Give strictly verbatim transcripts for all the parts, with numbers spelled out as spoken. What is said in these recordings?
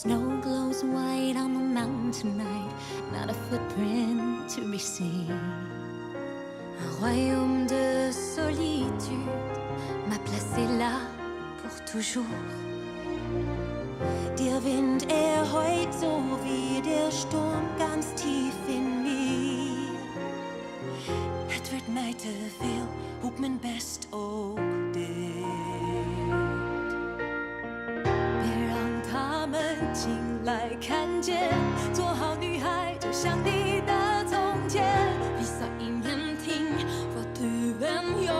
Snow glows white on the mountain tonight, not a footprint to be seen. Un royaume de solitude, ma place est là pour toujours. Der Wind, er heult so wie der Sturm ganz tief in mir. It wird my to feel, hope myn best ook dit. Bear on commenting like angel, 做好女孩，就像你的从前。Visa ingenting vad du än gör.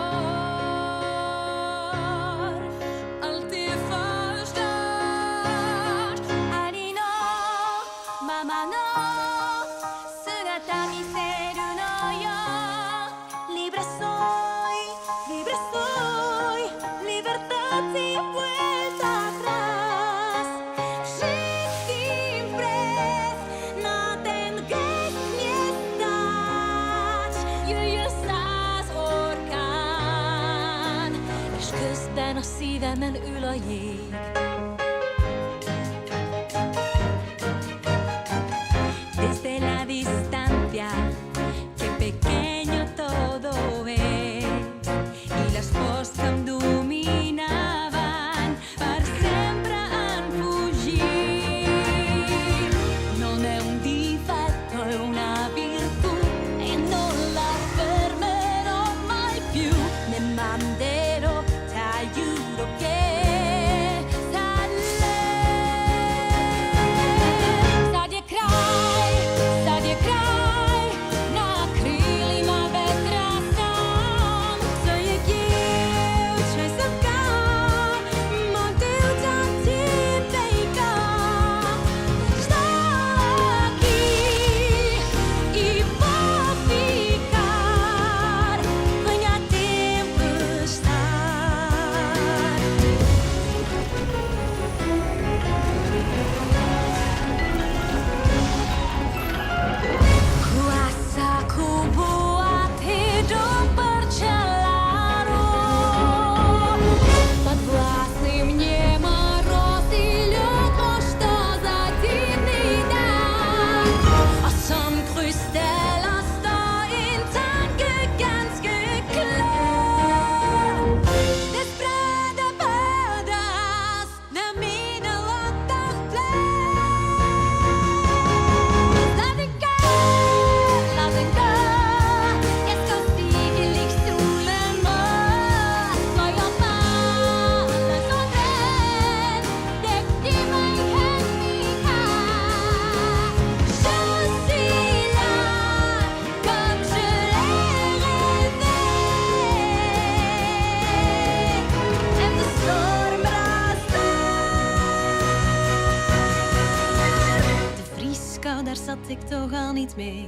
Allt är förstört. Ani no, mama no, 姿見せるのよ。Libre soy, libre soy, libertad sin vuelta atrás. Skyld sin prest, na den geist mir stad. Jøyesas orkan. Eskøsten og siven, men ulojik. Desde la distancia, qué pequeño todo es, y las voces que dominaban, per sempre han fugit. Non è un difetto, è una virtù, e non la fermerò mai più. Ne manderò, t'aiuro che sarà. Sa die crai, sa die crai, na krili ma vetrasan. So je giu, choi so ka, mon du ta ti beika. Sta ki, i pa fikar, vanya tempus Friska, der satt ik toch al niet mee.